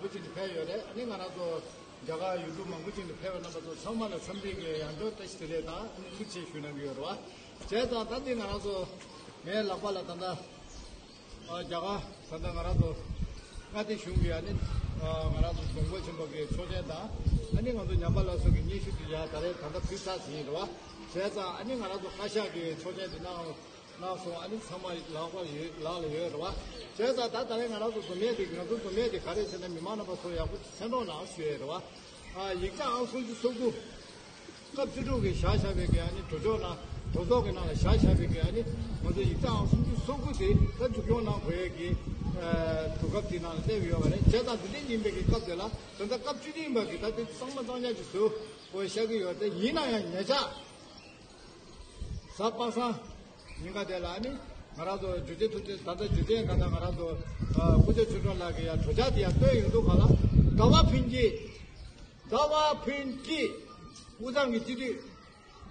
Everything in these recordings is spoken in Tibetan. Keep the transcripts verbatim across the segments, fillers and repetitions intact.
པོ་ཅིག་ཏུ་ཕེབས་ཡོད་རེད། ཨ་ནི་ང་རང་ཚོ་རྒྱ་གར་ཡུལ་གྲུ་མང་པོ་ཅིག་ཏུ་ཕེབས་པའི་རྣམ་པ་ཚོ་ཚང་མ་ལ་འཚམས་འདྲི་གི་ཡང་བསྐྱར་བཀྲ་ཤིས་བདེ་ལེགས་དང་ཨ་ནི་ཐུགས་རྗེ་ཆེ་ཞུ་གནང་གི་ཡོད་རེད་བ། བྱས་ཙང་ད་འདི་ང་རང་ཚོ་ངའི་ལག་པ་ལ་ད་ལྟ་ཨ་རྒྱ་གར་ད་ལྟ་ང་རང་ཚོ་མངའ་སྡེ་གཞུང་གི་ཨ་ནི་ཨ་ང་རང་ཚོ་རྫོང་དཔོན་ཆེན་པོ་གི་ཆོག་མཆན་དང་ཨ་ནི་ང་ཚོ་ཉམས་པ་སླར་གསོ་གི་སྙན་ཞུ་དེ་ཡང་ད་རེས་ད་ལྟ་ཕུལ་ཚར་ཟིན་ཡིན་རེད་བ། བྱས་ཙང་ཨ་ནི་ང་རང་ཚོ་བཀའ་ཤག་གི་ཆོག་མཆན་དེ་གནང་གནང་སོང་། ཨ་ནི་ཚང་མ་ལག་པ་ཡོད་ལག་ལ་ཡོད་རེད་བ། བྱས་ཙང་ད་ད་རེས་ང་རང་ཚོ་འཛོམས་ཡས་དེ་ང་ཚོ་འཛོམས་ཡས་དེ་ག་རེ་ཟེར་ན་མི་མང་རྣམ་པ་ཚོ་ཡག་པོ་གསན་རོགས་གནང་ཞུ་ཡས་རེད་བ། ཨ་ཡིག་ཆ་ཨང་སུམ་ཅུ་སོ་དགུ། སྐབས་བཅུ་དྲུག་གི་བཞག་བཞག་པའི་གི་ཨ་ནི་གྲོས་ཚོགས་ནང་གྲོས་ཚོགས་ཀྱི་ནང་ལ་བཞག་བཞག་པའི་གི་ཨ་ནི་ང་ཚོ་ཡིག་ཆ་ཨང་སུམ་ཅུ་སོ་དགུ་དེ་ད་མཇུག་སྐྱོང་གནང་དགོས་ཡས་ཀྱི་ཨ་དུས་སྐབས་དེ་ནང་ལ་སླེབས་ཡོད་པ་རེད། བྱས་ཙང་དེ་འདྲ་ཡིན་པའི་གི་སྐབས་དེ་ལ་ད་ལྟ་སྐབས་བཅུ་བདུན་པ་གི་ད་དེ་གཙང་མ་གཙང་རྐྱང་ཅིག་བཟོ་དགོས་ཤག་གི་ཡོད་རེད། ཡིན་ན་ཡང་ཉེ་ཆར་གཟའ་པ་སངས་ཉིན་ཀ་དེ་ལ་ཨ་ནི་ང་རང་ཚོ་འཇུ་ཆེན་ཐུབ་བསྟན་ད་ལྟ་འཇུ་ཆེན་ག་ད་ང་རང་ཚོ་ཨ་སྐུ་ཞབས་ཆོས་གྲོགས་ལགས་ཀྱིས་ཡང་གྲོས་འཆར་དེ་ཡང་བཏོན་ཡོང་དུས་ག་ལ་ཟླ་བ་ཕུན་སྐྱིད། ཟླ་བ་ཕུན་སྐྱིད་དབུས་གཙང་གི་སྤྱི་འཐུས་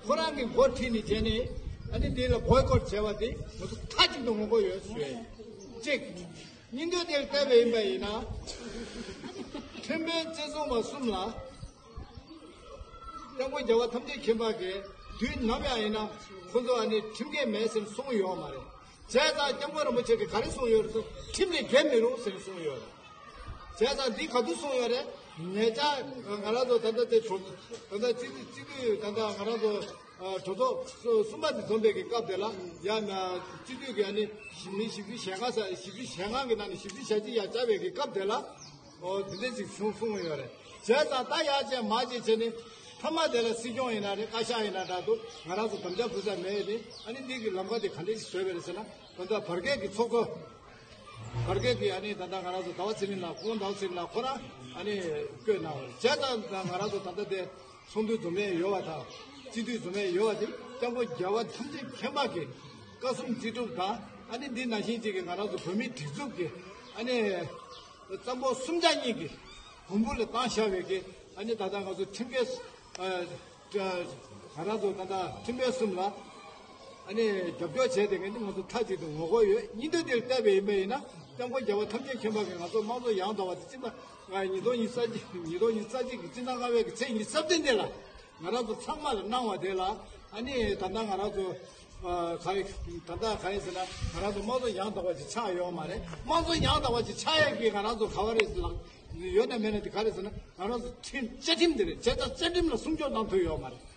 ཁོ་རང་གི་འགོ་ཁྲིད་ནས་བྱས་ནས་ཨ་ནི་འདི་ལ་བོའི་ཀོཊ་བྱས་པ་དེ་ང་ཚོ་མཐའ་གཅིག་ཏུ་ངོ་རྒོལ་ཡོད་ཞུ་ཡ་ཡིན། གཅིག་སྙིང་འདོད་དེར་བལྟས་པ་ཡིན་པ་ཡིན་ན། ཁྲིམས་དཔོན་བཅད་བཟུང་བ་གསུམ་ལ་སྐྱབས་མགོན་རྒྱལ་བ་ཐམས་ཅད་མཁྱེན་པ་གིས་དུས་ནམ་ཡང་ཡིན་ན་ཁོ་ཚོ་ཨ་ནི་ཁྲིམས་འགལ་མེད་ཟེར་གསུངས་ཡོད་མ་རེད། བྱས་ཙང་སྐྱབས་མགོན་རིན་པོ་ཆེ་གིས་ག་རེ་གསུངས་ཡོད་རེད་ཟེར་ཁྲིམས་ལས་འགལ་མི་རུང་ཟེར་གསུངས་ཡོད་རེད། བྱས་ཙང་འདི་ག་དུས་གསུངས་ཡོད་རེད། ཉེ་ཆར་ང་རང་ཚོ་ད་ལྟ་དེ་གྲོས་ད་ལྟ་སྤྱི་སྤྱི་འཐུས་ད་ལྟ་ང་རང་ཚོ་ཨ་གྲོས་ཚོགས་གསུ་གསུམ་པ་དེ་འཛོམས་པའི་གི་སྐབས་དེ་ལ་ཡང་ན་སྤྱི་འཐུས་ཀྱི་ཨ་ནི་ཞི་མི་བཞི་བཅུ་ཞེ་ལྔ་ས་བཞི་བཅུ་ཞེ་ལྔ་གི་ནང་ནས་བཞི་བཅུ་ཞེ་གཅིག་ཡར་བཅར་བའི་གི་སྐབས་དེ་ལ་ཨོ་དེ་འདྲ་ཅིག་བྱུང་གསུངས་ཡོད་རེད། བྱས་ཙང་ད་ཡར་བཅར་མར་བཅར་བྱས་ནས་མཐའ་མ་དེ་ལ་སྲིད་སྐྱོང་ཡིན་ན་རེད། བཀའ་ཤག་ཡིན་ན་འདྲ་འདུག་ང་རང་ཚོ་དམ་བཅའ་ཕུལ་ས་མེད་དེ་ཨ་ནི་འདི་གི་ལམ་ཁ་དེ་ག་འདྲ་ཞིག་བཟོས་པ་རེད་ཟེར་ན། ད་ལྟ་བར་བརྒལ་གྱི་ཚོགས་གཙོ་བར་བརྒལ་གྱི་ཨ་ནི་ད་ལྟ་ང་རང་ཚོ་ཟླ་བ་ཚེ་རིང་ལགས་ཁོང་ཟླ་བ་ཚེ་རིང་ལགས་ཁོ་རང་ཨ་ནི་བསྐོས་གནང་བ་རེད། བྱས་ཙང་ང་རང་ཚོ་ད་ལྟ་དེ་ཚོགས་འདུ་འཛོམས་ཡས་ཡོད་པ་དང་སྤྱི་འཐུས་འཛོམས་ཡས་ཡོད་པ་དེ་སྐྱབས་མགོན་རྒྱལ་བ་ཐམས་ཅད་མཁྱེན་པ་གི་བཀའ་གསུང་ཚིག་གྲུབ་དང་ཨ་ནི་འདི་ནང་བཞིན་ཅིག་གི་ང་རང་ཚོ་བོད་མིའི་སྒྲིག་འཛུགས་ཀྱི་ཨ་ནི་རྩ་འབོར་གསུམ་ཆ་གཉིས་ཀྱི་གོང་བུ་ལ་བཏང་བཞག་པའི་གི་ཨ་ནི་ད་ལྟ་ང་ཚོ་ཁྲིམས་འགལ་ཨ་ང་རང་ཚོ་ད་ལྟ་ཁྲིམས་དཔོན་གསུམ་ལ་ཨ་ནི་རྒྱབ་སྐྱོར་བྱས་ཏེ་ང་ཚོ་མཐའ་གཅིག་ཏུ་ངོ་རྒོལ་ཡོད། སྙིང་འདོད་དེར་བལྟས་པ་ཡིན་པ་ཡིན་ན་སྐྱབས་མགོན་རྒྱལ་བ་ཐམས་ཅད་མཁྱེན་པ་གིས་ང་ཚོ་དམངས་གཙོ་ཡང་དག་པ་དེ་སྤྱི་ཟླ་ཉིས་སྟོང་ཉི་ཤུ་རྩ་གཅིག་ཉིས་སྟོང་ཉི་ཤུ་རྩ་གཅིག་གི་སྤྱི་ཟླ་ལྔ་པའི་གི་ཚེས་ཉི་ཤུ་རྩ་བདུན་དེ་ལ་ང་རང་ཚོ་ཚང་མ་ལ་གནང་བ་དེ་ལ་ཨ་ནི་ད་ལྟ་ང་རང་ཚོ་ག་ཡི་ད་ལྟ་ག་ཡིན་ཟེར་ན་ང་རང་ཚོ་དམངས་གཙོ་ཡང་དག་པ་ཅིག་ཆགས་ཡོད་མ་རེད། དམངས་གཙོ་ཡང་དག་པ་ཅིག་ཆགས་ཡས་ཀྱི་ང་རང་ཚོ་ག་བ་རེད་ཟེར་ན་ཡོད་ན་མེད་ན་དེ་ག་རེད་ཟེར་ན་ང་རང་ཚོ་ཁྲིམས་བཅའ་ཁྲིམས་དེ་རེད། བྱས་ཙང་བཅའ་ཁྲིམས་ལ་སྲུང་སྐྱོབ་གནང་ཐུབ་ཡོད་མ་རེད།